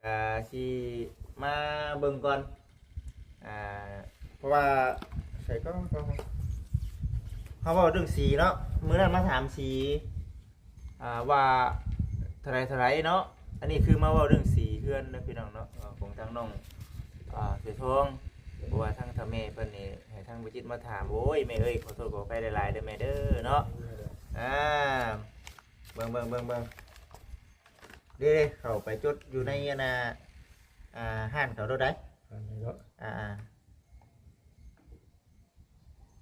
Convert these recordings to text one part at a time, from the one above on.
ກະຊິມາເບິ່ງກ່ອນ ອ່າ ເພາະວ່າ ໃສ່ກ່ອນ ເຮົາເວົ້າເລື່ອງສີເນາະ ມື້ນັ້ນມາຖາມສີ ອ່າ ວ່າເທົ່າໃດເທົ່າໃດເນາະ. ອັນນີ້ຄືມາເວົ້າເລື່ອງສີເຮືອນເນາະ ພີ່ນ້ອງເນາະ ຂອງທາງນ້ອງ ອ່າ ເສືອທອງ ເພາະວ່າທາງເຖົ້າແມ່ເພິ່ນນີ້ ໃຫ້ທາງບໍ່ຈິດມາຖາມ. ໂອ້ຍ ແມ່ເອີຍ ຂໍໂທດຂໍອະໄພຫຼາຍໆເດີແມ່ເດີເນາະ. ອ່າ ເບິ່ງໆໆໆ ເດ້ ເຂົ້າໄປຈົດຢູ່ໃນອັນນ່າ ອ່າ ຮ້ານເຂົາໂລດໃດ໋. ອັນນີ້ເນາະ ອ່າໆ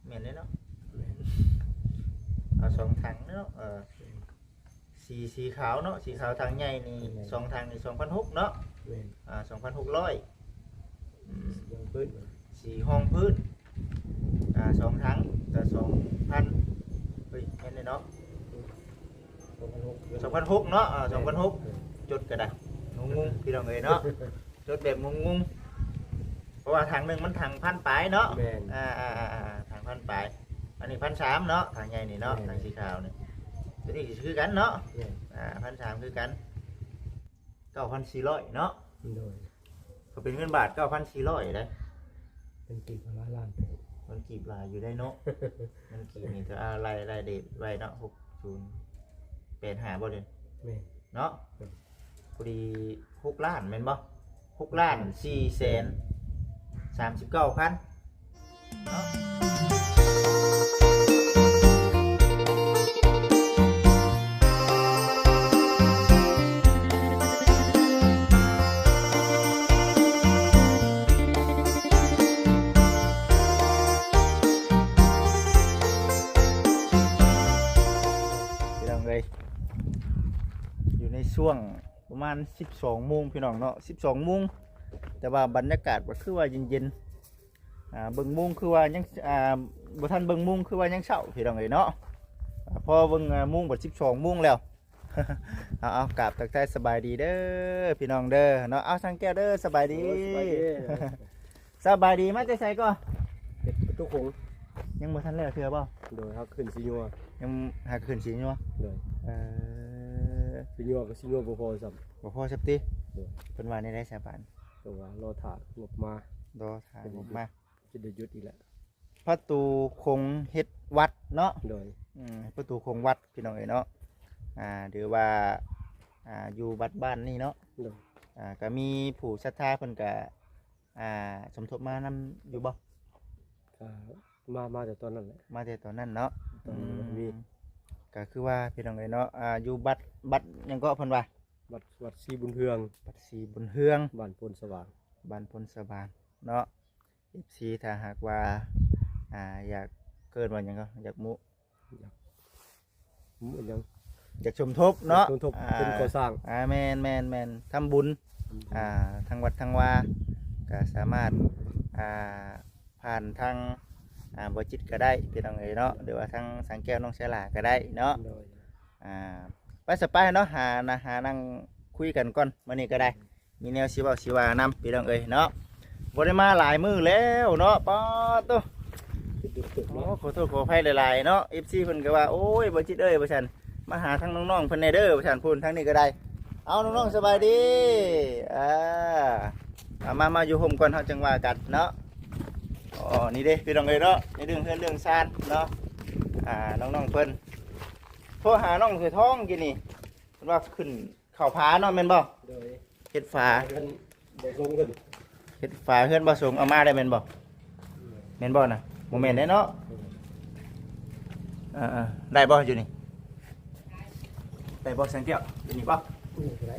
ແມ່ນເດ້ເນາະ ແມ່ນ ເອົາສອງຖັງເນາະ ເອີ ແມ່ນ ສີ ສີຂາວເນາະ ສີຂາວຖັງໃຫຍ່ນີ້ ແມ່ນ ສອງຖັງນີ້ສອງພັນຫົກເນາະ ແມ່ນ ອ່າ ສອງພັນຫົກຮ້ອຍ ອືມ ສອງພື້ນ ສີ່ຫ້ອງພື້ນ ອ່າ ສອງຖັງກໍສອງພັນ ເຮີ້ຍ ແມ່ນເດ້ເນາະ ສອງພັນຫົກ ສອງພັນຫົກເນາະ ເອີ ສອງພັນຫົກ ເອີ ຈົດກໍໄດ້ ງົງໆ ພີ່ນ້ອງເອີຍເນາະ ຈົດແບບງົງໆ ເພາະວ່າຖັງໜຶ່ງມັນຖັງພັນປາຍເນາະ ແມ່ນ ອ່າໆໆໆ ຖັງພັນປາຍ ອັນນີ້ພັນສາມເນາະ ຖັງໃຫຍ່ນີ້ເນາະ ແມ່ນ ຖັງສີຂາວນີ້ ຕົວນີ້ກໍຄືກັນເນາະ ແມ່ນ ອ່າ ພັນສາມຄືກັນ ເກົ້າພັນສີ່ຮ້ອຍເນາະ ໂດຍ ກໍເປັນເງິນບາດເກົ້າພັນສີ່ຮ້ອຍເດ້ ເປັນກີບຫຼາຍລ້ານເຕີບ ເງິນກີບຫຼາຍຢູ່ໄດ໋ເນາະ ເງິນກີບນີ້ ອ່າ ໄລ່ ໄລ່ເດດໄວ້ເນາະ ຫົກສູນແປດຫ້າ ບໍ່ເດ ແມ່ນ ເນາະ ແມ່ນ ພໍດີຫົກລ້ານແມ່ນບໍ່? ຫົກລ້ານສີ່ແສນສາມສິບເກົ້າພັນ ເນາະ ພີ່ນ້ອງເອີຍ ຢູ່ໃນຊ່ວງ ປະມານສິບສອງໂມງພີ່ນ້ອງເນາະ ສິບສອງໂມງ ແຕ່ວ່າບັນຍາກາດກໍຄືວ່າເຢັນໆ ອ່າ ເບິ່ງໂມງຄືວ່າຍັງ ອ່າ ບໍ່ທັນເບິ່ງໂມງຄືວ່າຍັງເຊົ້າພີ່ນ້ອງເອີຍເນາະ ອ່າ ພໍເບິ່ງ ອ່າ ໂມງບັດສິບສອງໂມງແລ້ວ ເອົາ ເອົາ ກາບທັກທາຍສະບາຍດີເດີພີ່ນ້ອງເດີເນາະ ເອົາ ຊ່າງແກ້ວເດີ ສະບາຍດີ ໂອ້ຍ ສະບາຍດີ ສະບາຍດີ ມາແຕ່ໃສກໍ? ເຮັດປະຕູໂຂງ ຍັງບໍ່ທັນແລ້ວເທື່ອບໍ່? ໂດຍ ຫາຂຶ້ນສີຍົວ ຍັງຫາຂຶ້ນສີຍົວ ໂດຍ ເອີ ສີຍົວກໍສີຍົວບໍ່ພໍຊ້ຳ ບໍ່ພໍຊ້ຳຕິ? ໂດຍ ເພິ່ນວ່າແນວໃດຊາວບ້ານ? ເພິ່ນວ່າລໍຖ້າງົບມາ ລໍຖ້າງົບມາ ຈະໄດ້ຢຸດອີກແລ້ວ ປະຕູໂຂງເຮັດວັດເນາະ ໂດຍ ອືມ ປະຕູໂຂງວັດພີ່ນ້ອງເອີຍເນາະ ອ່າ ຫຼືວ່າ ອ່າ ຢູ່ວັດບ້ານນີ້ເນາະ ໂດຍ ອ່າ ກໍມີຜູ້ສັດທາເພິ່ນກໍ ອ່າ ສົມທົບມານຳຢູ່ບໍ່? ກໍມາ ມາແຕ່ຕອນນັ້ນແຫຼະ ມາແຕ່ຕອນນັ້ນເນາະ ຕອນນັ້ນມີ ອືມ ກໍຄືວ່າພີ່ນ້ອງເອີຍເນາະ ອ່າ ຢູ່ວັດ ວັດຫຍັງເກາະເພິ່ນວ່າ? ວັດ ວັດສີບຸນເຮືອງ ວັດສີບຸນເຮືອງ ບ້ານໂພນສະຫວ່າງ ບ້ານໂພນສະຫວ່າງເນາະ ເອັຟຊີ ຖ້າຫາກວ່າ ອ່າ ຢາກ ເອີ້ນວ່າຫຍັງເນາະ ຢາກມຸ ຢາກ ໝູ່ຫຍັງ ຢາກສົມທົບເນາະ ສົມທົບ ອ່າ ເປັນກໍ່ສ້າງ ອ່າ ແມ່ນໆໆ ທຳບຸນ ທຳບຸນ ອ່າ ທາງວັດທາງວາ ກໍສາມາດ ອ່າ ຜ່ານທາງ ອ່າ ບໍ່ຈິດກໍໄດ້ພີ່ນ້ອງເອີຍເນາະ ຫຼືວ່າທາງຊ່າງແກ້ວນ້ອງສາລາກໍໄດ້ເນາະ ໂດຍ ອ່າ ໄປສະ ໄປເນາະ ຫານະ ຫານັ່ງຄຸຍກັນກ່ອນມື້ນີ້ກໍໄດ້ ມີແນວຊິເວົ້າຊິວ່ານຳພີ່ນ້ອງເອີຍເນາະ ບໍ່ໄດ້ມາຫຼາຍມື້ແລ້ວເນາະ ປາດໂຕ ໂອ້ ຂໍໂທດຂໍອະໄພຫຼາຍໆເນາະ ເອັຟຊີ ເພິ່ນກໍວ່າ ໂອ້ຍ ບໍ່ຈິດເອີຍ ວ່າຊັ້ນ ມາຫາທາງນ້ອງໆເພິ່ນແດ່ເດີ ວ່າຊັ້ນ ພຸ້ນ ທາງນີ້ກໍໄດ້ ເອົາ ນ້ອງໆ ສະບາຍດີ ອ່າ ເອົາ ມາ ມາຢູ່ຮົ່ມກ່ອນ ເຮົາຈັ່ງວ່າກັນເນາະ ອໍ ນີ້ເດ້ພີ່ນ້ອງເອີຍເນາະ ໃນເລື່ອງເຮືອນເລື່ອງຊານເນາະ ອ່າ ນ້ອງໆເພິ່ນ ໂທຫານ້ອງເສືອທອງກີ້ນີ້ ເພິ່ນວ່າຂຶ້ນ ເຂົ້າຝາເນາະ ແມ່ນບໍ່? ໂດຍ ເຮັດຝາ ເຮືອນບໍ່ສົງເພິ່ນ ເຮັດຝາເຮືອນບໍ່ສົງ ເອົາມາໄດ້ແມ່ນບໍ່? ໂດຍ ແມ່ນບໍ່ນະ? ບໍ່ແມ່ນເດ້ເນາະ ໂດຍ ເອີໆ ໄດ້ບໍ່ຢູ່ນີ້? ໄດ້ບໍ່ ແສງແກ້ວ? ຢູ່ນີ້ບໍ່? ນີ້ກໍໄດ້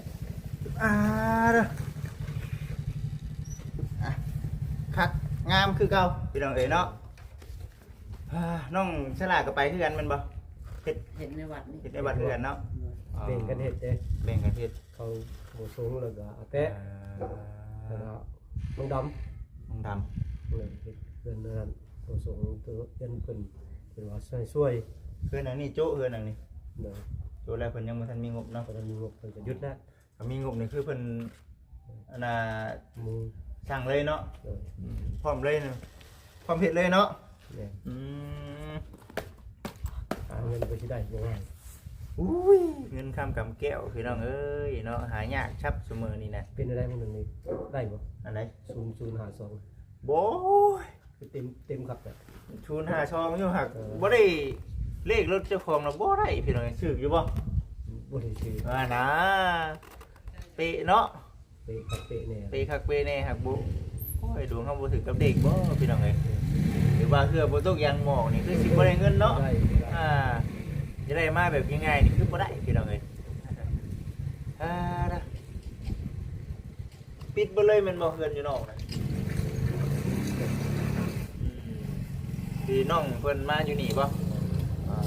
ອ່າ ເດີ ອ່ະ ຄັກງາມຄືເກົ່າ ພີ່ນ້ອງເອີຍເນາະ. ອ່າ ນ້ອງສະຫຼາກໍໄປຄືກັນແມ່ນບໍ່? ເຮັດ ເຮັດໃນວັດນີ້ ເຮັດໃນວັດຄືກັນເນາະ ໂດຍ ອໍ ແບ່ງກັນເຮັດເດ້ ແບ່ງກັນເຮັດ ເຂົາບໍ່ສົງແລ້ວກໍເອົາແປະ ອ່າ ແລ້ວກໍມັນດຳ ມັນດຳ ເອີ ເຮັດເຮືອນນັ້ນບໍ່ສົງ ເຮືອນເພິ່ນ ເພິ່ນວ່າຊ່ວຍ ເຮືອນຫຼັງນີ້ໂຈະ ເຮືອນຫຼັງນີ້ ໂດຍ ໂຈະແລ້ວເພິ່ນຍັງບໍ່ທັນມີງົບເນາະ ບໍ່ທັນມີງົບ ເພິ່ນກໍຢຸດແລ້ວ. ຖ້າມີງົບນີ້ຄືເພິ່ນ ອັນນ່າ ໝູ່ສັ່ງເລີຍເນາະ ເອີ ອືມ ພ້ອມເລີຍ ພ້ອມເຮັດເລີຍເນາະ ແມ່ນ ອືມ ຫາເງິນກໍຊິໄດ້ບໍ່ງ່າຍ ເ ອຸ້ຍ ເງິນຄຳກຳແກ້ວ ພີ່ນ້ອງເອີຍເນາະ ຫາຍາກຄັບຊຸມື້ນີ້ນະ. ເປັນຈັ່ງໃດມື້ໜຶ່ງນີ້ ໄດ້ບໍ່? ອັນໃດ? ສູນສູນຫ້າສອງ ໂອ້ຍ ຄືເຕັມ ເຕັມຄັກແທ້. ສູນຫ້າສອງຢູ່ ຫາກ ເອີ ບໍ່ໄດ້ ເລກລົດເຈົ້າຂອງນະບໍ່ໄດ້ ພີ່ນ້ອງ. ຖືກຢູ່ບໍ່? ບໍ່ໄດ້ຖືກ ອ່ານະ ເປະເນາະ. ເປະຄັກເປະແນ່ ເປະຄັກເປະແນ່ ຫາກບໍ່ ໂອ້ຍ ດວງເຮົາບໍ່ຖືກກັບເດັກບໍ່ ພີ່ນ້ອງເອີຍ. ຫຼືວ່າເຮືອບໍ່ຕົກຢາງໝອກນີ້ ຄືຊິບໍ່ໄດ້ເງິນເນາະ. ບໍ່ໄດ້ ບໍ່ໄດ້ ອ່າ ຈະໄດ້ມາແບບງ່າຍໆນີ້ ຄືບໍ່ໄດ້ ພີ່ນ້ອງເອີຍ. ອ່າ ດະ ປິດເບິດເລີຍແມ່ນບໍ່ ເຮືອນຢູ່ນອກນະ? ອືມ ທີ່ນ້ອງເພິ່ນມາຢູ່ນີ້ບໍ່? ອ່າ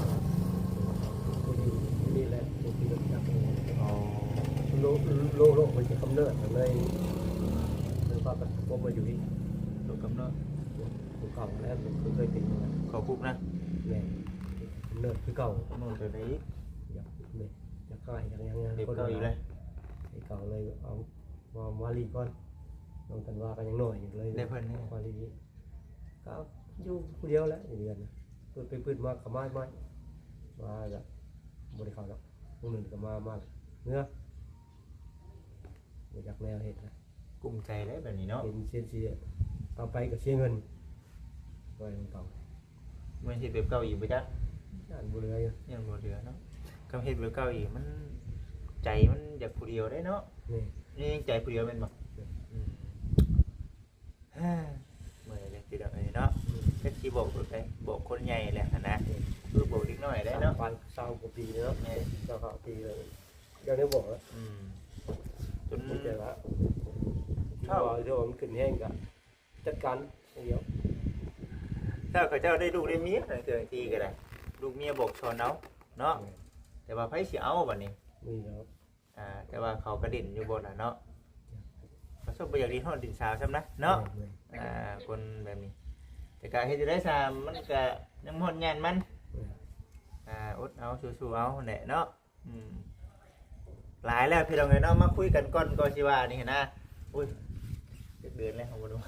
ຢູ່ນີ້ແຫຼະ ຢູ່ທີ່ລົດຈັກນີ້. ອໍ ໂລ ໂລ ໂລກມັນຈະກຳເນີດ ກໍເລີຍ ເລີຍພາກັນກົບມາຢູ່ນີ້. ໂລກກຳເນີດ ໂລກເກົ່າແລ້ວ ໂລກເຄີຍເປັນມາ ເຂົ້າຄຸກນະ. ແມ່ນ ກຳເນີດຄືເກົ່າ. ກຳເນີດແບບໃດອີກ? ຢາກ ຢາກຮ້າຍ ຢາກຫຍັງ ແບບເກົ່າອີກແລ້ວ. ແບບເກົ່າເລີຍ ເອົາ ມາ ມາລີກ່ອນ ນ້ອງທັນວາກໍຍັງນ້ອຍຢູ່ເລີຍ ໄດ້ເພິ່ນນີ້ ມາລີ ກໍຢູ່ຜູ້ດຽວແຫຼະ ຢູ່ເຮືອນນະ. ປຶດໄປປຶດມາກໍມາ ມາ ມາກໍບໍ່ໄດ້ເຂົ້າດອກ. ມື້ໜຶ່ງກໍມາ ມາເມືອ ບໍ່ຈັກແນວເຮັດລະ. ກຸ້ມໃຈແຫຼະແບບນີ້ເນາະ ເຫັນເສຍ ເສຍ ເອົາໄປກໍເສຍເງິນ ໄວ້ຂອງເກົ່າ. ແມ່ນເຮັດແບບເກົ່າອີກບໍ່ຈັກ? ຢ້ານບໍ່ເຫຼືອຢູ່ ຢ້ານບໍ່ເຫຼືອເນາະ. ຄັນເຮັດແບບເກົ່າອີກ ມັນ ໃຈມັນຢາກຜູ້ດຽວໄດ໋ເນາະ. ນີ້ ນີ້ຍັງໃຈຜູ້ດຽວແມ່ນບໍ່? ນີ້ ອືມ ເມື່ອຍເລີຍພີ່ນ້ອງເອີຍເນາະ. ອືມ ຈັກຊິບອກແບບໃດ ບອກຄົນໃຫຍ່ແຫຼະຫັ້ນນະ. ອືມ ຄືບອກເດັກນ້ອຍໄດ໋ເນາະ. ຊາວປາຍ ຊາວກວ່າປີແລ້ວເນາະ. ແມ່ນ ຊາວຫ້າປີແລ້ວ ຍັງໄດ້ບອກລະ. ອືມ ຈົນ ມີແຕ່ລະ ເຖົ້າ ເຈົ້າ ເຈົ້າມັນຂຶ້ນແຮງກະ ຈັດການຢ່າງດຽວ. ຖ້າເຂົາເຈົ້າໄດ້ລູກໄດ້ເມຍ ບາງເທື່ອບາງທີກໍໄດ້ ລູກເມຍບອກສອນເອົາເນາະ. ແມ່ນ ແຕ່ວ່າໃຜຊິເອົາບາດນີ້? ນີ້ແຫຼະ ອ່າ ແຕ່ວ່າເຂົາກໍຫຼິ້ນຢູ່ບໍ່ລະເນາະ. ເຂົາຊົບບໍ່ຢາກຫຼິ້ນຮອດຫຼິ້ນສາວຊ້ຳນະເນາະ. ແມ່ນ ອ່າ ຄົນແບບນີ້ ແຕ່ກໍເຮັດຈັ່ງໃດຊະ ມັນກໍຍັງບໍ່ຮອດຍາມມັນ. ແມ່ນ ອ່າ ອົດເອົາ ສູ້ໆເອົາຫັ້ນແຫຼະເນາະ. ອືມ ຫຼາຍແລ້ວພີ່ນ້ອງເອີຍເນາະ ມາຄຸຍກັນກ່ອນກໍຊິວ່ານີ້ຫັ້ນນະ. ໂອ້ຍ ຈັກເດືອນແລ້ວ ເຮົາບໍ່ຮູ້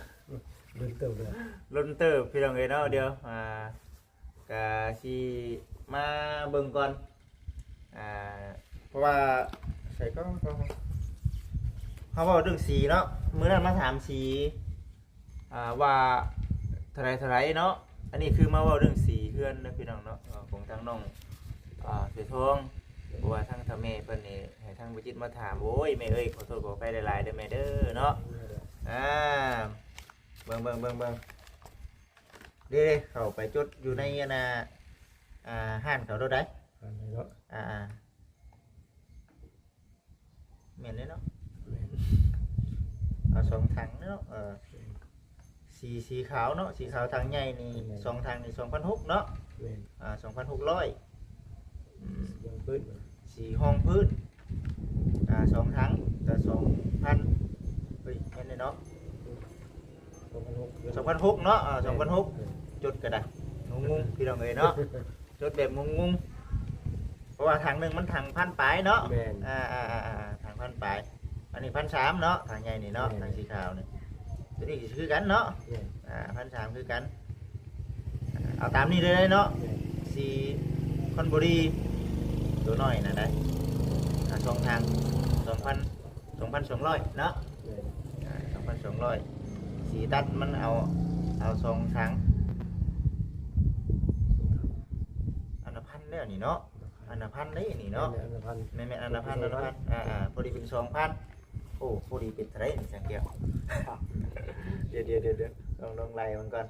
ດົນເຕີບແລ້ວ ດົນເຕີບພີ່ນ້ອງເອີຍເນາະ. ອືມ ດຽວ ອ່າ ກະຊິມາເບິ່ງກ່ອນ ອ່າ ເພາະວ່າ ໃສກໍ ເຮົາເວົ້າເລື່ອງສີເນາະ ມື້ນັ້ນມາຖາມສີ ອ່າ ວ່າເທົ່າໃດເທົ່າໃດເນາະ. ອັນນີ້ຄືມາເວົ້າເລື່ອງສີເຮືອນເນາະ ພີ່ນ້ອງເນາະ ຂອງທາງນ້ອງ ອ່າ ເສືອທອງ. ເພາະວ່າທາງຖ້າແມ່ເພິ່ນນີ້ ໃຫ້ທາງບໍ່ຈິດມາຖາມ ໂອ້ຍ ແມ່ເອີຍ ຂໍໂທດຂໍອະໄພຫຼາຍໆເດີແມ່ເດີເນາະ. ອ່າ ເບິ່ງໆໆໆ ເດ້ ເຂົ້າໄປຈົດຢູ່ໃນອັນນ່າ ອ່າ ຮ້ານເຂົາໂລດໃດ໋. ຮ້ານໃດເນາະ? ອ່າໆ ແມ່ນເດ້ເນາະ. ແມ່ນ ເອົາສອງຖັງເນາະ. ເອີ ແມ່ນ ສີ ສີຂາວເນາະ ສີຂາວຖັງໃຫຍ່ນີ້. ແມ່ນ ສອງຖັງນີ້ສອງພັນຫົກເນາະ. ແມ່ນ ອ່າ ສອງພັນຫົກຮ້ອຍ. ອືມ ສອງພັນຫົກຮ້ອຍ ສີຮອງພື້ນ ອ່າ ສອງຖັງກໍສອງພັນ ເຮີ້ຍ ແມ່ນເດ້ເນາະ. ສອງພັນຫົກ ສອງພັນຫົກເນາະ. ອ່າ ແມ່ນ ສອງພັນຫົກ ແມ່ນ ຈົດກໍໄດ້ ງົງໆ ພີ່ນ້ອງເອີຍເນາະ. ຈົດແບບງົງໆ ເພາະວ່າຖັງໜຶ່ງມັນຖັງພັນປາຍເນາະ. ແມ່ນ ອ່າໆໆໆ ຖັງພັນປາຍ. ອັນນີ້ພັນສາມເນາະ ຖັງໃຫຍ່ນີ້ເນາະ. ແມ່ນ ຖັງສີຂາວນີ້ ຕົວນີ້ກໍຄືກັນເນາະ. ແມ່ນ ອ່າ ພັນສາມຄືກັນ. ເອົາຕາມນີ້ເລີຍເນາະ. ແມ່ນ ສີຄອນບູຣີ ຕົວນ້ອຍນະໄດ໋. ອ່າ ສອງຖັງ ສອງພັນ ສອງພັນສອງຮ້ອຍເນາະ. ແມ່ນ ອ່າ ສອງພັນສອງຮ້ອຍ. ສີຕັດມັນເອົາ ເອົາສອງຖັງ ອັນລະພັນແລ້ວນີ້ເນາະ. ອັນລະພັນເດ້ນີ້ເນາະ. ແມ່ນ ອັນລະພັນ ແມ່ນໆ ອັນລະພັນ ອັນລະພັນ. ອ່າໆ ພໍດີເປັນສອງພັນ. ໂອ້ ພໍດີເປັນເທົ່າໃດນີ້ ຊ່າງແກ້ວ? ດຽວໆໆໆ ລອງ ລອງໄລ່ເບິ່ງກ່ອນ.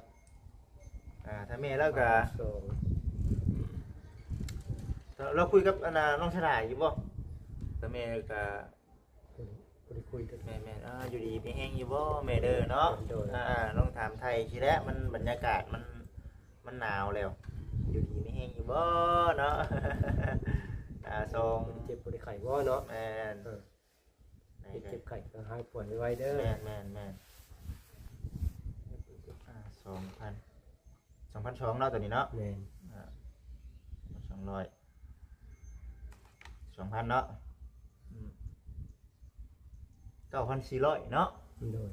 ອ່າ ຖ້າແມ່ລາວກໍ ສອງ ລາວຄຸຍກັບອັນນ່າ ນ້ອງສະຫຼາຍຢູ່ບໍ່? ຖ້າແມ່ກໍ ບໍ່ໄດ້ ບໍ່ໄດ້ຄຸຍກັນ. ແມ່ນໆ ອ່າ ຢູ່ດີມີແຮງຢູ່ບໍ່ແມ່ເດີເນາະ? ໂດຍ ອ່າ ລອງຖາມໄຖ່ຊີ້ແຫຼະ ມັນ ບັນຍາກາດມັນ ມັນໜາວແລ້ວ ຢູ່ດີມີແຮງຢູ່ບໍ່ເນາະ? ອ່າ ສອງ ບໍ່ໄດ້ເຈັບບໍ່ໄດ້ໄຂ້ບໍ່ເນາະ? ແມ່ນ ເອີ ເຈັບ ເຈັບໄຂ້ກໍຫາຍປ່ວຍໄວໆເດີ. ແມ່ນໆໆ ອ່າ ສອງພັນ ສອງພັນສອງເນາະ ຕົວນີ້ເນາະ. ແມ່ນ ອ່າ ສອງຮ້ອຍ ສອງພັນເນາະ. ອືມ ເກົ້າພັນສີ່ຮ້ອຍເນາະ. ໂດຍ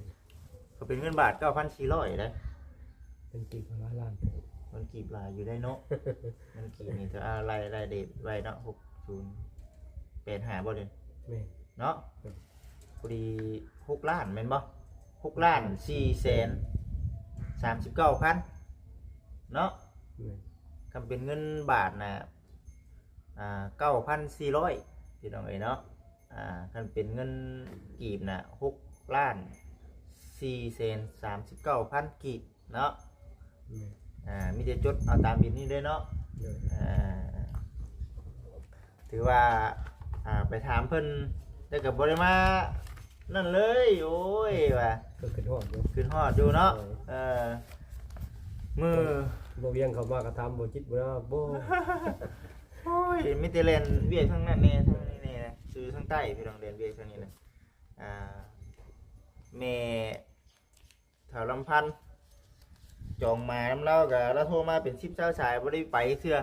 ກໍເປັນເງິນບາດເກົ້າພັນສີ່ຮ້ອຍເດ້. ເປັນກີບກໍຫຼາຍລ້ານເຕີບ. ເງິນກີບຫຼາຍຢູ່ໄດ໋ເນາະ. ເງິນກີບນີ້ ຖ້າ ອ່າ ໄລ່ ໄລ່ເດດໄວ້ເນາະ ຫົກ ສູນແປດຫ້າບໍ່ເດ? ແມ່ນ ເນາະ ແມ່ນ ພໍດີຫົກລ້ານແມ່ນບໍ່? ຫົກລ້ານສີ່ແສນສາມສິບເກົ້າພັນເນາະ. ແມ່ນ ຄັນເປັນເງິນບາດນະ ອ່າ ເກົ້າພັນສີ່ຮ້ອຍ ພີ່ນ້ອງເອີຍເນາະ. ອ່າ ຄັນເປັນເງິນກີບນະ ຫົກລ້ານສີ່ແສນສາມສິບເກົ້າພັນກີບເນາະ. ແມ່ນ ອ່າ ມີແຕ່ຈົດເອົາຕາມບິນນີ້ເດ້ເນາະ. ໂດຍ ອ່າ ຖືວ່າ ອ່າ ໄປຖາມເພິ່ນ ແຕ່ກໍບໍ່ໄດ້ມານັ້ນເລີຍ. ໂອ້ຍ ວ່າ ກໍຄິດຮອດຢູ່ ຄິດຮອດຢູ່ເນາະ. ໂດຍ ເອີ ມື້ ບໍ່ວຽງເຂົ້າມາກໍຖາມບໍ່ຈິດບໍ່ນະ ບໍ່ ໂອ້ຍ ມີແຕ່ແລ່ນວຽກທາງນັ້ນແດ່ ທາງນີ້ແດ່ ຢູ່ທາງໃຕ້ ພີ່ນ້ອງ ແລ່ນວຽກທາງນີ້ນະ. ອ່າ ແມ່ ທ້າວລຳພັນ ຈອງໝານຳລາວກະ ລາວໂທມາເປັນສິບຊາວສາຍ ບໍ່ໄດ້ໄປເທື່ອ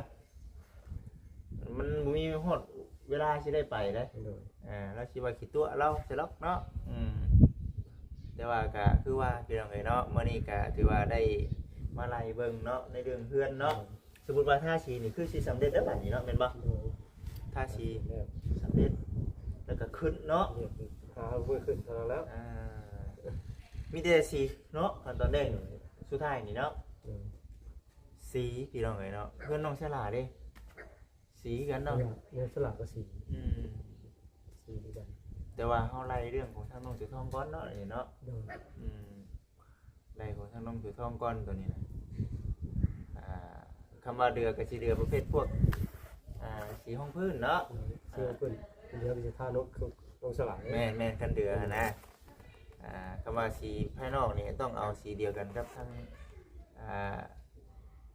ມັນບໍ່ມີຮອດເວລາຊິໄດ້ໄປເດ້. ໂດຍ ອ່າ ລາວຊິວ່າຂີ້ຕົວະລາວຊະດອກເນາະ. ອືມ ແຕ່ວ່າກະຄືວ່າ ພີ່ນ້ອງເອີຍເນາະ ມື້ນີ້ກະຖືວ່າໄດ້ມາໄລ່ເບິ່ງເນາະ ໃນເລື່ອງເຮືອນເນາະ. ໂດຍ ສົມມຸດວ່າທາສີນີ້ຄືຊິສຳເລັດແລ້ວບາດນີ້ເນາະ ແມ່ນບໍ່? ໂດຍ ທາສີ ແລ້ວ ສຳເລັດ ແລ້ວກໍຂຶ້ນເນາະ. ຫາເມື່ອຂຶ້ນເທົ່ານັ້ນແລ້ວ. ອ່າ ມີແຕ່ສີເນາະ ຂັ້ນຕອນແລກນີ້ ສຸດທ້າຍນີ້ເນາະ. ໂດຍ ສີ ພີ່ນ້ອງເອີຍເນາະ. ເຮືອນນ້ອງສາລາເດ້ ສີຄືກັນເນາະ. ເຮືອນສາລາກໍສີ. ອືມ ສີຄືກັນ ແຕ່ວ່າເຮົາໄລ່ເລື່ອງຂອງທາງນ້ອງເສືອທອງກ່ອນເນາະ ນີ້ເນາະ. ໂດຍ ອືມ ໄລ່ຂອງທາງນ້ອງເສືອທອງກ່ອນຕົວນີ້ນະ. ອ່າ ຄຳວ່າເດືອກໍຊິເດືອປະເພດພວກ ອ່າ ສີຮອງພື້ນເນາະ. ໂດຍ ສີຮອງພື້ນ ເດືອກໍຊິທານົກ ນົກສະຫຼາຍ. ແມ່ນໆ ຄັນເດືອຫັ້ນນະ. ອ່າ ຄຳວ່າສີພາຍນອກນີ້ຕ້ອງເອົາສີດຽວກັນກັບທາງ ອ່າ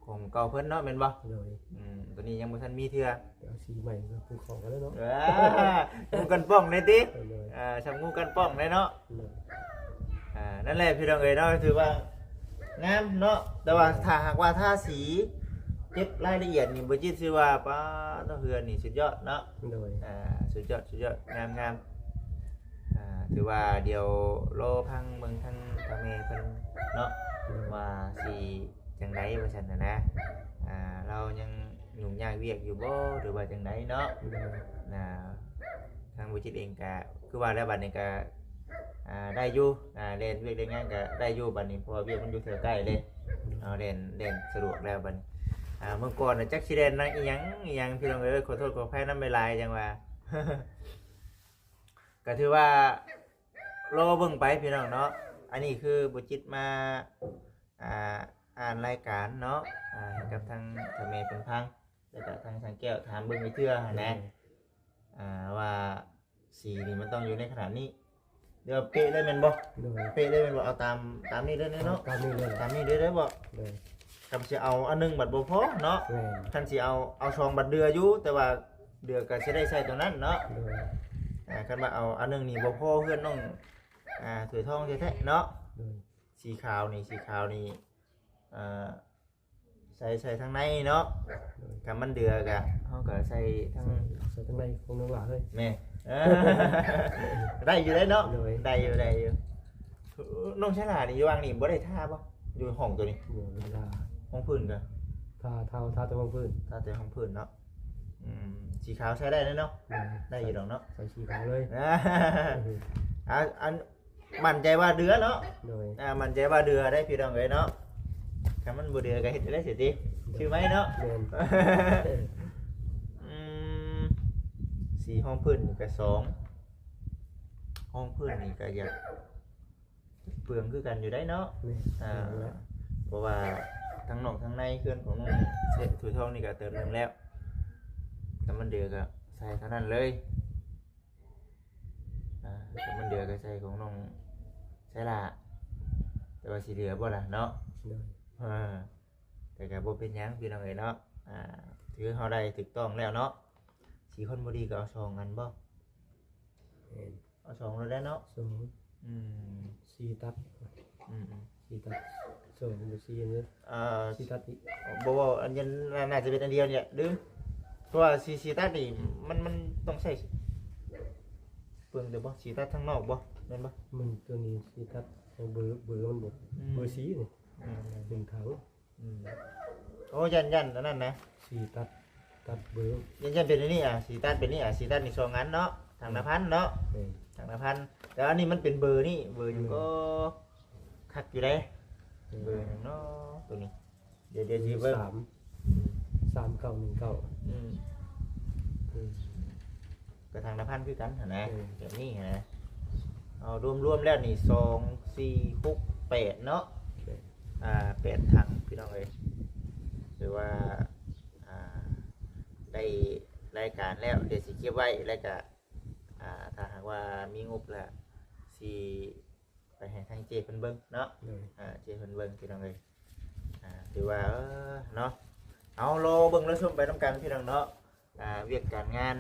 ຂອງເກົ່າເພິ່ນເນາະ ແມ່ນບໍ່? ໂດຍ ອືມ ຕົວນີ້ຍັງບໍ່ທັນມີເທື່ອ. ໄປເອົາສີໃໝ່ມາພູເຂົາກັນເລີຍເນາະ. ເອີ ງູກັນປ່ອງເລີຍຕິ? ໂດຍ ອ່າ ຊ່ຳງູກັນປ່ອງເລີຍເນາະ. ໂດຍ ອ່າ ນັ້ນແຫຼະ ພີ່ນ້ອງເອີຍເນາະ ຖືວ່າງາມເນາະ. ແຕ່ວ່າ ໂດຍ ຖ້າຫາກວ່າທາສີເກັບລາຍລະອຽດນີ້ ບໍ່ຈິດຊື່ວ່າ ປ້າດ ເຮືອນນີ້ສຸດຍອດເນາະ. ໂດຍ ອ່າ ສຸດຍອດ ສຸດຍອດ ງາມໆ. ອ່າ ຖືວ່າດຽວລໍຟັງເບິ່ງທາງພໍ່ແມ່ເພິ່ນເນາະ ໂດຍ ວ່າຊິຈັ່ງໃດວ່າຊັ້ນນະ. ອ່າ ລາວຍັງຫຍຸ້ງຍາກວຽກຢູ່ບໍ່ ຫຼືວ່າຈັ່ງໃດເນາະ. ໂດຍ ອ່າ ທາງບໍ່ຈິດເອງກະຄືວ່າແລ້ວ ບັດນີ້ກະ ອ່າ ໄດ້ຢູ່ ອ່າ ແລ່ນວຽກແລ່ນງານກະໄດ້ຢູ່ບັດນີ້ ເພາະວ່າວຽກມັນຢູ່ແຖວໃກ້ເດ້. ເຮົາແລ່ນ ແລ່ນສະດວກແລ້ວບັດນີ້. ອ່າ ເມື່ອກ່ອນນະຈັກຊິແລ່ນນຳອີ່ຫຍັງອີ່ຫຍັງ ພີ່ນ້ອງເອີຍ ຂໍໂທດຂໍອະໄພນຳຫຼາຍໆ ຈັ່ງວ່າ ກໍຖືວ່າລໍເບິ່ງໄປ ພີ່ນ້ອງເນາະ. ອັນນີ້ຄືບໍ່ຈິດມາ ອ່າ ອ່ານລາຍການເນາະ ອ່າ ໃຫ້ກັບທາງເຖົ້າແມ່ເພິ່ນຟັງ ແລ້ວກໍທາງຊ່າງແກ້ວຖາມເບິ່ງອີກເທື່ອຫັ້ນນະ. ໂດຍ ອ່າ ວ່າສີນີ້ມັນຕ້ອງຢູ່ໃນຂະໜາດນີ້ ເດີ ເປະເລີຍແມ່ນບໍ່? ໂດຍ ເປະເລີຍແມ່ນບໍ່? ເອົາຕາມ ຕາມນີ້ເລີຍເນາະ. ຕາມນີ້ເລີຍ ຕາມນີ້ເລີຍໄດ້ບໍ່? ໂດຍ ຄັນຊິເອົາອັນໜຶ່ງບັດບໍ່ພໍເນາະ. ແມ່ນ ຄັນຊິເອົາ ເອົາສອງບັດເດືອຢູ່ ແຕ່ວ່າເດືອກໍຊິໄດ້ໃຊ້ຕົວນັ້ນເນາະ. ໂດຍ ອ່າ ຄັນວ່າເອົາອັນໜຶ່ງນີ້ບໍ່ພໍ ເຮືອນນ້ອງ ອ່າ ຖວຍທອງແທ້ໆເນາະ. ໂດຍ ສີຂາວນີ້ ສີຂາວນີ້ ອ່າ ໃສ່ ໃສ່ທາງໃນເນາະ. ໂດຍ ຄັນມັນເດືອກະ ເຮົາກໍໃສ່ທາງ ໃສ່ ໃສ່ທາງໃນຂອງນ້ອງຫຼ້າເລີຍ. ແມ່ນ ເອີ ໄດ້ຢູ່ເດ້ເນາະ. ໂດຍ ໄດ້ຢູ່ ໄດ້ຢູ່. ນ້ອງຊາລານີ້ຢູ່ຫວ່າງນີ້ບໍ່ໄດ້ທາບໍ່? ຢູ່ຫ້ອງຕົວນີ້ ບໍ່ໄດ້ທາ. ຫ້ອງພື້ນກະ ທາ ທາ ທາແຕ່ຫ້ອງພື້ນ ທາແຕ່ຫ້ອງພື້ນເນາະ. ອືມ ສີຂາວໃສ່ໄດ້ເນາະ. ໂດຍ ໄດ້ຢູ່ດອກເນາະ ໃສ່ສີຂາວເລີຍ. ອ່າ ອັນ ໝັ້ນໃຈວ່າເດືອເນາະ. ໂດຍ ອ່າ ໝັ້ນໃຈວ່າເດືອໄດ້ພີ່ນ້ອງເອີຍເນາະ. ຄັນມັນບໍ່ເດືອກໍເຮັດໄດ້ຊິຕິ ໂດຍ ຊື້ໃໝ່ເນາະ. ແມ່ນ ອືມ ສີຮອງພື້ນນີ້ກໍສອງ ຮອງພື້ນນີ້ກໍຢາກເປືອງຄືກັນຢູ່ໄດ໋ເນາະ. ແມ່ນ ອ່າ ເປືອງແຫຼະ ເພາະວ່າທັງນອກທັງໃນເຮືອນຂອງນ້ອງເສດຖວຍທອງນີ້ກໍເຕີມເຕີມແລ້ວ ແຕ່ມັນເດືອກໍໃສ່ເທົ່ານັ້ນເລີຍ. ອ່າ ແລ້ວກໍມັນເດືອກໍໃສ່ຂອງນ້ອງໄຊລາ ແຕ່ວ່າຊິເຫຼືອບໍ່ລະເນາະ? ໂດຍ ເອີ ແຕ່ກໍບໍ່ເປັນຫຍັງພີ່ນ້ອງເອີຍເນາະ. ອ່າ ຖືເຮົາໄດ້ຖືກຕ້ອງແລ້ວເນາະ. ສີຄົນບໍ່ດີກໍເອົາສອງອັນບໍ່? ແມ່ນ ເອົາສອງໂລດແຫຼະເນາະ. ສອງ ອືມ ສີ່ຕັດ ອືມໆ ສີ່ຕັດ ສອງບໍ່ສີ່ອັນເດີ ອ່າ ສີ່ຕັດອີກ ບໍ່ ບໍ່ ອັນນັ້ນໜ້າຈະເປັນອັນດຽວນີ້ແຫຼະ ລືມ. ເພາະວ່າສີ່ ສີ່ຕັດນີ້ ມັນ ມັນຕ້ອງໃຊ້ເບິ່ງເດີບໍ່? ສີ່ຕັດທາງນອກບໍ່? ແມ່ນບໍ່? ມັນຕົວນີ້ສີ່ຕັດ ເບີ ເບີມັນບໍ່ ອືມ ເບີສີ່ນີ້ ອືມ ໜຶ່ງຖັງ ອືມ ໂອ້ ຢ້ານ ຢ້ານອັນນັ້ນນະ ສີ່ຕັດ ຕັດເບີ ຍັງຈະເປັນອັນນີ້ ອ່າ ສີຕັດເປັນນີ້ ອ່າ ສີຕັດນີ້ສອງອັນເນາະ ຖັງລະພັນເນາະ ເອີ ຖັງລະພັນ ແຕ່ອັນນີ້ມັນເປັນເບີນີ້ ເບີຢູ່ ເອີ ກໍຄັກຢູ່ເດ້ ເອີ ເບີຫຍັງເນາະໂຕນີ້ ດຽວ ດຽວຊິເບິ່ງ ສາມ ສາມເກົ້າໜຶ່ງເກົ້າ ອືມ ອືມ ກໍທາງລະພັນຄືກັນຫັ້ນນະ ເອີ ແບບນີ້ຫັ້ນນະ ເອົາລວມໆແລ້ວນີ້ ສອງ ສີ່ ຫົກ ແປດເນາະ ແປດ ອ່າ ແປດຖັງພີ່ນ້ອງເອີຍ ຫຼືວ່າ ອ່າ ໄດ້ລາຍການແລ້ວ ດຽວຊິເກັບໄວ້ ແລ້ວກະ ອ່າ ຖ້າຫາກວ່າມີງົບລະຊິ ໄປໃຫ້ທາງເຈ້ເພິ່ນເບິ່ງເນາະ ໂດຍ ອ່າ ເຈ້ເພິ່ນເບິ່ງພີ່ນ້ອງເອີຍ ອ່າ ຖືວ່າ ເອີ ເນາະ ເອົາ ລໍເບິ່ງລໍຊົມໄປນຳກັນພີ່ນ້ອງເນາະ ອ່າ ວຽກການງານ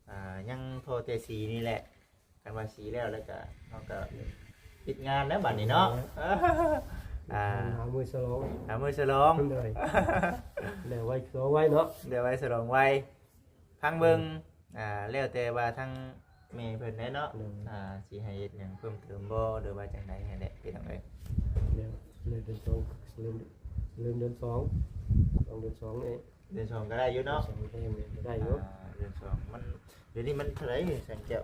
ອ່າ ຍັງພໍແຕ່ສີນີ້ແຫຼະ ຄັນວ່າສີແລ້ວ ແລ້ວກະ ເຮົາກະປິດງານແລ້ວບາດນີ້ເນາະ ໂດຍ ອ່າ ຫາມື້ສະຫຼອງ ຫາມື້ສະຫຼອງ ໂດຍ ແລ້ວໄວ ສະຫຼອງໄວເນາະ ແລ້ວໄວສະຫຼອງໄວ ຟັງເບິ່ງ ອ່າ ແລ້ວແຕ່ວ່າທາງແມ່ເພິ່ນແຫຼະເນາະ ໂດຍ ອ່າ ຊິໃຫ້ເຮັດຫຍັງເພີ່ມເຕີມບໍ່ ຫຼືວ່າຈັ່ງໃດຫັ້ນແຫຼະພີ່ນ້ອງເອີຍ ແລ້ວ ແລ້ວເດືອນສອງ ເລີ່ມ ເລີ່ມເດືອນສອງ ສອງເດືອນສອງນີ້ ເດືອນສອງກໍໄດ້ຢູ່ເນາະ ເດືອນສອງກໍໄດ້ຢູ່ ອ່າ ເດືອນສອງມັນ ດຽວນີ້ມັນເທົ່າໃດແສງແກ້ວ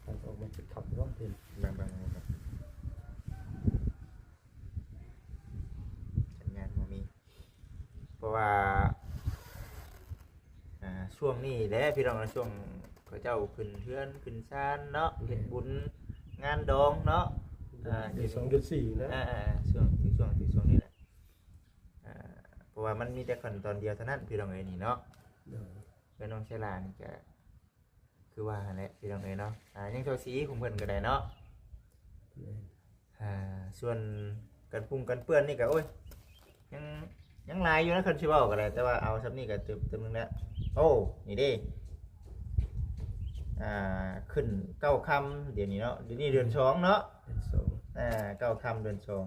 ອອກມາຈັກຄັບເນາະ ເຫັນ ເບິ່ງໆ ສັນຍານບໍ່ມີ ເພາະວ່າ ອ່າ ຊ່ວງນີ້ແຫຼະພີ່ນ້ອງ ຊ່ວງເຂົາເຈົ້າຂຶ້ນເຮືອນຂຶ້ນຊານເນາະ ແມ່ນ ເຮັດບຸນງານດອງເນາະ ອ່າ ເດືອນສອງເດືອນສີ່ນະ ອ່າໆ ຊ່ວງ ຖືກຊ່ວງ ຖືກຊ່ວງນີ້ແຫຼະ ອ່າ ເພາະວ່າມັນມີແຕ່ຂັ້ນຕອນດຽວເທົ່ານັ້ນພີ່ນ້ອງເອີຍນີ້ເນາະ ໂດຍ ເອີ ນ້ອງເຊລານີ້ກະ ຄືວ່າຫັ້ນແຫຼະພີ່ນ້ອງເອີຍເນາະ ອ່າ ຍັງເຊົາສີຂອງເພິ່ນກໍໄດ້ເນາະ ແມ່ນ ອ່າ ສ່ວນກັນປຸງກັນເປື້ອນນີ້ກໍ ໂອ້ຍ ຍັງ ຍັງຫຼາຍຢູ່ນະ ຄັນຊິເວົ້າກໍໄດ້ ແຕ່ວ່າເອົາສ່ຳນີ້ກໍເຕີມ ເຕີມໜຶ່ງແລ້ວ ໂອ້ ນີ້ເດ້ ອ່າ ຂຶ້ນເກົ້າຄ່ຳ ດຽວນີ້ເນາະ ດຽວນີ້ເດືອນສອງເນາະ ເດືອນສອງ ອ່າ ເກົ້າຄ່ຳເດືອນສອງ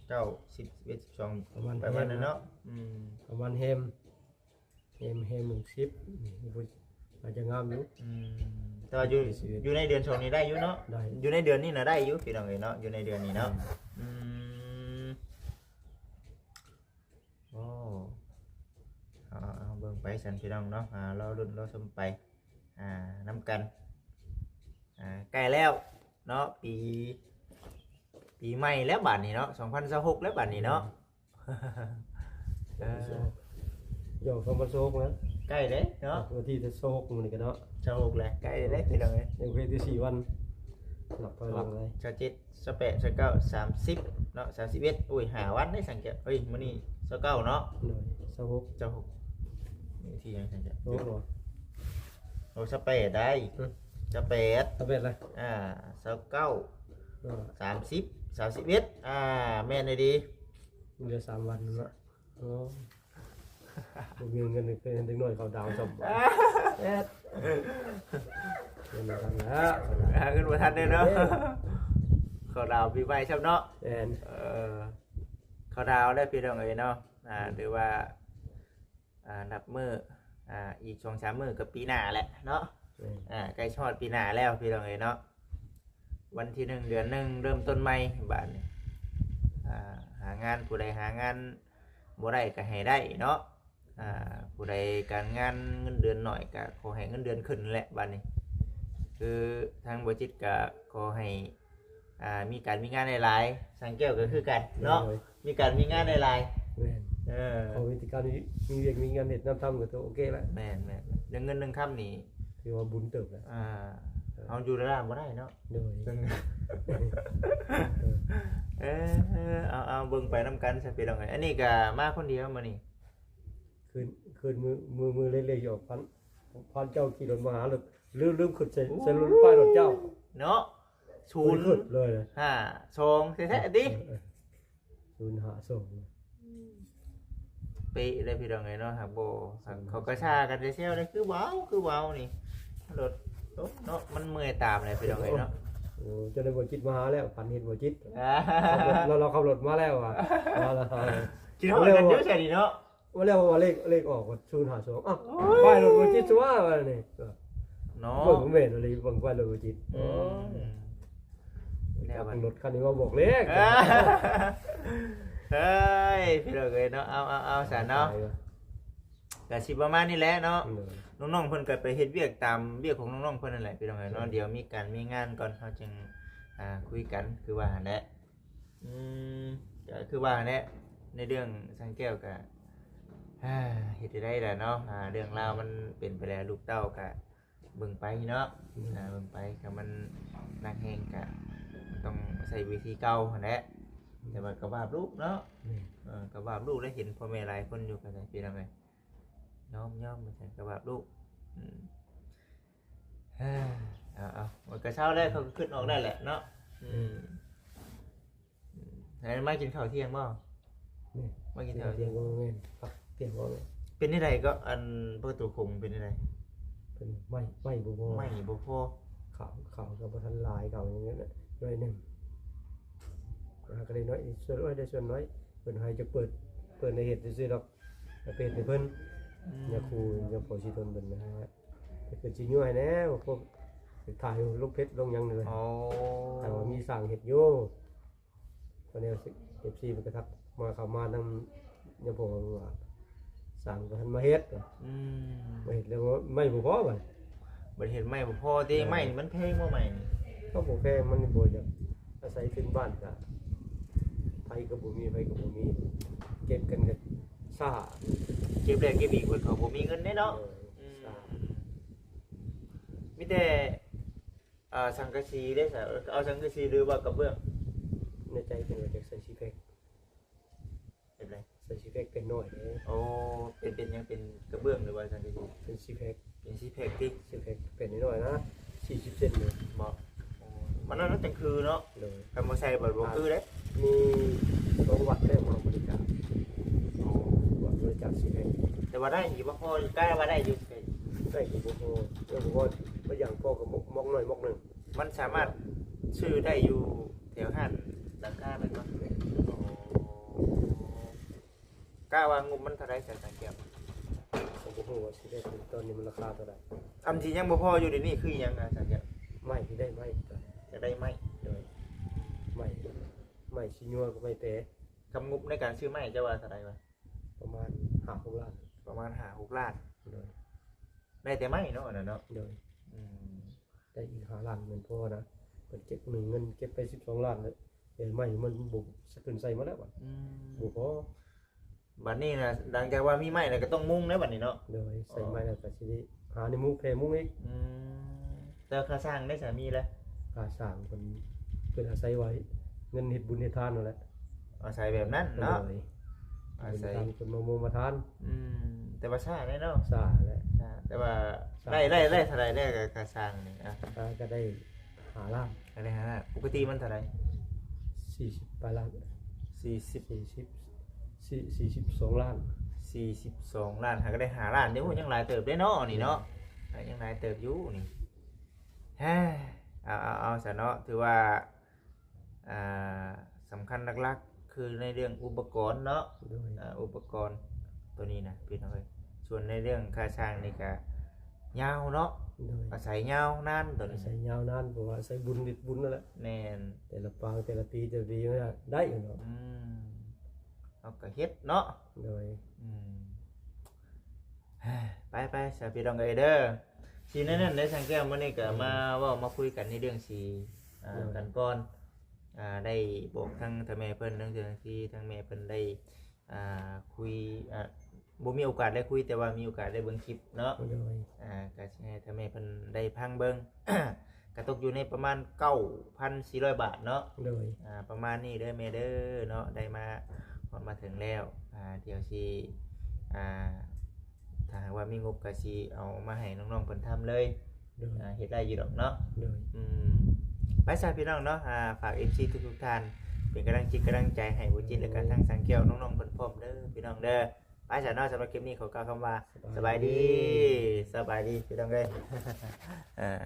ເກົ້າ ສິບ ສິບເອັດ ສິບສອງ ປະມານ ປະມານນັ້ນເນາະ ແຮມ ອືມ ປະມານແຮມ ແຮມ ແຮມຫົກສິບ ອາດຈະງາມຢູ່ ອືມ ແຕ່ວ່າຢູ່ ຢູ່ໃນເດືອນສອງນີ້ໄດ້ຢູ່ເນາະ ໄດ້ ຢູ່ໃນເດືອນນີ້ນະໄດ້ຢູ່ພີ່ນ້ອງເອີຍເນາະ ຢູ່ໃນເດືອນນີ້ເນາະ ອືມ ອືມ ໂອ້ ເອົາ ເອົາ ເບິ່ງໄປຊັ້ນພີ່ນ້ອງເນາະ ອ່າ ລໍລຸ້ນລໍຊົມໄປ ອ່າ ນຳກັນ ອ່າ ໃກ້ແລ້ວເນາະ ປີ ປີໃໝ່ແລ້ວບາດນີ້ເນາະ ສອງພັນຊາວຫົກແລ້ວບາດນີ້ເນາະ ເອີ ເອີ ເອີ ສອງພັນຊາວຫົກນະ ໃກ້ເດ້ເນາະ ວັນທີຊາວຫົກມື້ນີ້ກໍເນາະ ຊາວຫົກແລ້ວ ໃກ້ເດ້ພີ່ນ້ອງເອີຍ ຍັງເພດຢູ່ສີ່ວັນ ນັບຖອຍຫຼັງເລີຍ ຊາວເຈັດ ຊາວແປດ ຊາວເກົ້າ ສາມສິບເນາະ ສາມສິບເອັດ ໂອ້ຍ ຫ້າວັນເດ້ສັງເກດ ເອີຍ ມື້ນີ້ຊາວເກົ້າເນາະ ໂດຍ ຊາວຫົກ ຊາວຫົກ ມື້ທີຫຍັງສັງເກດ ໂອ້ ໂອ້ ຊາວແປດໄດ້ ອືມ ຊາວແປດ ຊາວແປດລະ ອ່າ ຊາວເກົ້າ ເອີ ສາມສິບ ສາມສິບເອັດ ອ່າ ແມ່ນອີ່ຫຼີ ເຫຼືອສາມວັນເນາະ ໂອ້ ບໍ່ມີເງິນເປັນເດັກນ້ອຍເຂົ້າດາວຊ້ຳ ເອີ ເງິນບໍ່ທັນແລ້ວ ຫາເງິນບໍ່ທັນເດ້ເນາະ ເອີ ເຂົ້າດາວປີໃໝ່ຊ້ຳເນາະ ແມ່ນ ເອີ ເຂົ້າດາວແລ້ວພີ່ນ້ອງເອີຍເນາະ ອ່າ ອືມ ຫຼືວ່າ ອ່າ ນັບມື້ ອ່າ ອີກສອງສາມມື້ກໍປີໜ້າແຫຼະເນາະ ແມ່ນ ອ່າ ໃກ້ຊິຮອດປີໜ້າແລ້ວພີ່ນ້ອງເອີຍເນາະ ວັນທີໜຶ່ງເດືອນໜຶ່ງເລີ່ມຕົ້ນໃໝ່ບາດນີ້ ອ່າ ຫາງານ ຜູ້ໃດຫາງານບໍ່ໄດ້ກໍໃຫ້ໄດ້ເນາະ ອ່າ ຜູ້ໃດການງານເງິນເດືອນໜ້ອຍກໍຂໍໃຫ້ເງິນເດືອນຂຶ້ນແຫຼະບາດນີ້ ຄືທາງບໍ່ຈິດກໍຂໍໃຫ້ ອ່າ ມີການມີງານຫຼາຍໆ ສັງແກ້ວກໍຄືກັນເນາະ ໂດຍ ມີການມີງານຫຼາຍໆ ແມ່ນ ເອີ ຂໍມີແຕ່ການມີ ມີວຽກມີງານເຮັດນຳທຳກໍຖືໂອເຄແລ້ວ ແມ່ນໆ ເລື່ອງເງິນເລື່ອງຄຳນີ້ຖືວ່າບຸນເຕີບແລ້ວ ອ່າ ເອີ ເຮົາຢູ່ລະລາບໍ່ໄດ້ເນາະ ໂດຍ ເລື່ອງ ເອີ ເອີ ເອົາ ເອົາເບິ່ງໄປນຳກັນຊະພີ່ນ້ອງເອີຍ ອັນນີ້ກໍມາຄົນດຽວມື້ນີ້ ຄືນ ຄືນມື້ ມື້ ມື້ເລກໆອອກ ພັນ ພັນເຈົ້າຂີ່ລົດມາຫາ ລົດ ລືມ ລືມຂຶ້ນໃສ່ ໂອ້ ໃສ່ລົດ ປ້າຍລົດເຈົ້າເນາະ ສູນ ບໍ່ໄດ້ຂຶ້ນເລີຍນະ ຫ້າສອງແທ້ໆຕິ ເອີ ເອີ ສູນຫ້າສອງ ເປະເດ້ພີ່ນ້ອງເອີຍເນາະ ຫາກບໍ່ ຫາກເຂົາກະຊາກັນແຊວໆເດ້ ຄືເວົ້າ ຄືເວົ້ານີ້ ລົດ ລົດເນາະ ມັນເມື່ອຍຕາມແຫຼະພີ່ນ້ອງເອີຍເນາະ ໂອ້ ເຈົ້າໄດ້ບໍ່ຈິດມາຫາແລ້ວ ຝັນເຫັນບໍ່ຈິດ ອ່າ ລາວ ລາວຂັບລົດມາແລ້ວວ່າ ມາແລ້ວ ຄິດຮອດກັນຢູ່ໃສນີ້ເນາະ ວ່າແລ້ວວ່າເລກ ເລກອອກສູນຫ້າສອງ ອ້າວ ໂອ້ຍ ປ້າຍລົດບໍ່ຈິດຊະວ່າ ວ່ານີ້ເນາະ ເບິ່ງແມ່ນອີ່ຫຼີ ເບິ່ງປ້າຍລົດບໍ່ຈິດ ອືມ ໂອ້ຍ ແລ້ວບັດ ລົດຄັນນີ້ວ່າບອກເລກ ເອີ ເອີຍ ພີ່ນ້ອງເອີຍເນາະ ເອົາ ເອົາ ເອົາ ຊັ້ນເນາະ ຕາຍວ່າ ກະຊິປະມານນີ້ແຫຼະເນາະ. ໂດຍ ນ້ອງໆເພິ່ນກະໄປເຮັດວຽກຕາມວຽກຂອງນ້ອງໆເພິ່ນນັ້ນແຫຼະ ພີ່ນ້ອງເອີຍເນາະ. ໂດຍ ດຽວມີການມີງານກ່ອນ ເຮົາຈຶ່ງ ອ່າ ຄຸຍກັນ ຄືວ່າຫັ້ນແຫຼະ. ອືມ ກະຄືວ່າຫັ້ນແຫຼະ ໃນເລື່ອງຊ່າງແກ້ວກະ ເຮັດຈັ່ງໃດລະເນາະ. ອ່າ ເລື່ອງລາວມັນເປັນໄປແລ້ວ ລູກເຕົ້າກະ ເບິ່ງໄປເນາະ. ອືມ ອ່າ ເບິ່ງໄປ ຄັນມັນໜັກແຮງກະຕ້ອງໃຊ້ວິທີເກົ່າຫັ້ນແຫຼະ. ອືມ ແຕ່ວ່າກະວາບລູກເນາະ. ແມ່ນ ເອີ ກະວາບລູກ ໄດ້ເຫັນພໍ່ແມ່ຫຼາຍຄົນຢູ່ ກະໄດ້ ພີ່ນ້ອງເອີຍ ຍອມ ຍອມ ວ່າຊັ້ນ ກະວາບລູກ. ອືມ ເອົາ ເອົາ ມັນກະເຊົາແລ້ວ ເຂົາກະຄຶດອອກໄດ້ແຫຼະເນາະ. ອືມ ອືມ ໃຫ້ມາກິນເຂົ້າທ່ຽງບໍ່? ແມ່ນ ມາກິນເຂົ້າທ່ຽງ. ແມ່ນ ພັກທ່ຽງບໍ່? ເປັນຈັ່ງໃດກໍ ອັນ ປະຕູຂົງເປັນຈັ່ງໃດ? ເປັນໄມ້ ໄມ້ບໍ່ພໍ ໄມ້ບໍ່ພໍ. ເຂົ້າ ເຂົ້າກໍບໍ່ທັນຫຼາຍ ເຂົ້າຍັງໜ້ອຍໜຶ່ງ ຫາກໍໄດ້ໜ້ອຍ ສ່ວນ ໂອ້ຍ ໄດ້ສ່ວນໜ້ອຍ. ເພິ່ນໃຫ້ຈັກເປີດ ເປີດໃນເຮັດຊື່ໆດອກ ໄປເຮັດໃຫ້ເພິ່ນ. ອືມ ຍາຄູ ຍາພໍ່ສີທົນເພິ່ນນະ ເພິ່ນຊິຍົວໃຫ້ແດ່ ພວກຖ່າຍລົງເຟສລົງຫຍັງນີ້. ອໍ ແຕ່ວ່າມີຊ່າງເຮັດຢູ່. ບັດນີ້ ເອັຟຊີ ເພິ່ນກໍທັກມາ ເຂົ້າມານຳຍາພໍ່ວ່າ ຊ່າງບໍ່ທັນມາເຮັດ. ອືມ ມາເຮັດແລ້ວໄມ້ບໍ່ພໍບັດ ບັດເຮັດໄມ້ບໍ່ພໍຕິ. ເອີ ໄມ້ນີ້ມັນແພງບໍ່ ໄມ້ນີ້? ກໍບໍ່ແພງ ມັນບໍ່ຢາກ ອາໄສພື້ນບ້ານ ກະ ໄຟກໍບໍ່ມີ ໄຟກໍບໍ່ມີ ເກັບກັນກໍຊ້າ ເກັບແລ້ວເກັບອີກ ເພິ່ນກໍບໍ່ມີເງິນເດ້ເນາະ. ເອີ ອືມ ຊ້າ ມີແຕ່ ອ່າ ສັງກະສີເດ້ຊະ ເອົາສັງກະສີ ຫຼືວ່າກະເບື້ອງ? ໃນໃຈເພິ່ນວ່າຢາກໃສ່ຊີແພັກ. ແບບໃດ? ໃສ່ຊີແພັກແຜ່ນນ້ອຍເດ້. ໂອ້ ເປັນ ເປັນຫຍັງ? ເປັນກະເບື້ອງ ຫຼືວ່າສັງກະສີ? ເປັນຊີແພັກ. ເປັນຊີແພັກຕິ? ຊີແພັກແຜ່ນນ້ອຍໆນະ ສີ່ສິບເຊັນນີ້. ບໍ່? ໂອ້ ມັນ ອັນນັ້ນຈັ່ງຄືເນາະ. ໂດຍ ຄັນບໍ່ໃສ່ບັດບໍ່ຄືເດ້. ມີສອງວັດແລ້ວມາບໍລິຈາກ. ໂອ້ ວັດບໍລິຈາກຊີແພັກ. ແຕ່ວ່າໄດ້ຢູ່ບໍ່? ພໍ ກະວ່າໄດ້ຢູ່. ໄດ້ຢູ່ບໍ່ພໍ ຍັງບໍ່ພໍ ບໍ່ຢ່າງພໍກໍໝອກ ໝອກໜ້ອຍໝອກໜຶ່ງ. ມັນສາມາດຊື້ໄດ້ຢູ່ແຖວຮ້ານຮ້ານຄ້າແມ່ນບໍ່? ແມ່ນ. ໂອ້ ກະວ່າງົບມັນເທົ່າໃດຊະ ຊ່າງແກ້ວ? ກໍບໍ່ຮູ້ວ່າຊິໄດ້ ຕອນນີ້ມັນລາຄາເທົ່າໃດ. ອັນທີ່ຍັງບໍ່ພໍຢູ່ດຽວນີ້ຄືຫຍັງ ອາຈານແກ້ວ? ໄມ້ ທີ່ໄດ້ໄມ້. ຢາກໄດ້ໄມ້. ໂດຍ ໄມ້ ໄມ້ຊິຍົວກັບໄມ້ແປ. ກັບງົບໃນການຊື້ໄມ້ ເຈົ້າວ່າເທົ່າໃດວະ? ປະມານຫ້າຫົກລ້ານ. ປະມານຫ້າຫົກລ້ານ. ໂດຍ ໄດ້ແຕ່ໄມ້ເນາະ ອັນນັ້ນເນາະ. ໂດຍ ອືມ ໄດ້ອີກຫ້າລ້ານແມ່ນພໍນະ ເພິ່ນເກັບໜຶ່ງເງິນເກັບໄປສິບສອງລ້ານແລ້ວ ແຕ່ໄມ້ມັນບໍ່ສະຂຶ້ນໃສ່ໝົດແລ້ວບັດ. ອືມ ບໍ່ພໍ. ບັດນີ້ນະ ຫຼັງຈາກວ່າມີໄມ້ແລ້ວກໍຕ້ອງມຸງແລ້ວບັດນີ້ເນາະ. ໂດຍ ໃສ່ໄມ້ແລ້ວກໍຊິໄດ້ຫາໃນມຸງ ແຜ່ມຸງອີກ. ອືມ ແຕ່ຄ່າສ້າງໄດ້ສາມີແລ້ວ? ຄ່າສ້າງເພິ່ນ ເພິ່ນອາໄສວ່າເງິນເຮັດບຸນເຮັດທານນັ້ນແຫຼະ. ອາໄສແບບນັ້ນເນາະ. ໂດຍ ອາໄສເພິ່ນມາມຸງມາທານ. ອືມ ແຕ່ວ່າຊ້າແດ່ເນາະ. ຊ້າແຫຼະ ຊ້າ ແຕ່ວ່າ ຊ້າ ໄດ້ ໄດ້ ໄດ້ເທົ່າໃດແດ່ ຄ່າ ຄ່າສ້າງນີ້? ອ່າ ກໍໄດ້ຫ້າລ້ານ. ກໍໄດ້ຫ້າລ້ານ. ປົກກະຕິມັນເທົ່າໃດ? ສີ່ສິບປາຍລ້ານ. ສີ່ສິບ ສີ່ສິບ ສີ່ ສີ່ສິບສອງລ້ານ. ສີ່ສິບສອງລ້ານ ຫາກໍໄດ້ຫ້າລ້ານເດ້. ໂອ້ ຍັງຫຼາຍເຕີບເດ້ເນາະນີ້ເນາະ. ແມ່ນ ຍັງຫຼາຍເຕີບຢູ່ນີ້. ເອົາ ເອົາ ເອົາ ຊະເນາະ ຖືວ່າ ອ່າ ສຳຄັນຫຼັກໆຄືໃນເລື່ອງອຸປະກອນເນາະ. ໂດຍ ອ່າ ອຸປະກອນໂຕນີ້ນະ ພີ່ນ້ອງເອີຍ. ສ່ວນໃນເລື່ອງຄ່າສ້າງນີ້ກະຍາວເນາະ. ໂດຍ ອາໄສຍາວນານໂຕນີ້ ອາໄສຍາວນານ ເພາະວ່າອາໄສບຸນເຮັດບຸນນັ້ນແຫຼະ. ແມ່ນ ແຕ່ລະປາງ ແຕ່ລະປີ ແຕ່ລະປີມັນໄດ້ຢູ່ເນາະ. ອືມ ເຮົາກໍເຮັດເນາະ. ໂດຍ ອືມ ໄປໆ ຊະ ພີ່ນ້ອງເອີຍເດີ. ຊິແນວນັ້ນເດ້ ຊ່າງແກ້ວ ມື້ນີ້ກໍ ໂດຍ ມາເວົ້າມາຄຸຍກັນໃນເລື່ອງສີ ອ່າ ໂດຍ ກັນກ່ອນ. ອ່າ ໄດ້ບອກທັງ ທັງແມ່ເພິ່ນ ທັງເຈົ້າໜ້າທີ່ ທັງແມ່ເພິ່ນໄດ້ ອ່າ ຄຸຍ ອ່າ ບໍ່ມີໂອກາດໄດ້ຄຸຍ ແຕ່ວ່າມີໂອກາດໄດ້ເບິ່ງຄລິບເນາະ. ໂດຍ ອ່າ ກໍຊິໃຫ້ ຖ້າແມ່ເພິ່ນໄດ້ຟັງເບິ່ງ ກໍຕົກຢູ່ໃນປະມານເກົ້າພັນສີ່ຮ້ອຍບາດເນາະ. ໂດຍ ອ່າ ປະມານນີ້ເດີແມ່ເດີເນາະ. ໄດ້ມາຮອດມາເຖິງແລ້ວ ອ່າ ດຽວຊິ ອ່າ ຖ້າຫາກວ່າມີງົບກໍຊິເອົາມາໃຫ້ນ້ອງໆເພິ່ນທຳເລີຍ. ໂດຍ ອ່າ ເຮັດໄດ້ຢູ່ດອກເນາະ. ໂດຍ ອືມ ໄປຊະ ພີ່ນ້ອງເນາະ. ອ່າ ຝາກເອັຟຊີທຸກໆທ່ານ ເປັນກຳລັງຈິດກຳລັງໃຈໃຫ້ບໍ່ຈິດ ແລະກະທັງຊ່າງແກ້ວ ນ້ອງໆເພິ່ນພ້ອມເດີ ພີ່ນ້ອງເດີ. ໄປຊະເນາະ ສຳລັບຄລິບນີ້ຂໍກ່າວຄຳວ່າ ສະບາຍດີ ສະບາຍດີ ສະບາຍດີ ພີ່ນ້ອງເອີຍ. ອ່າ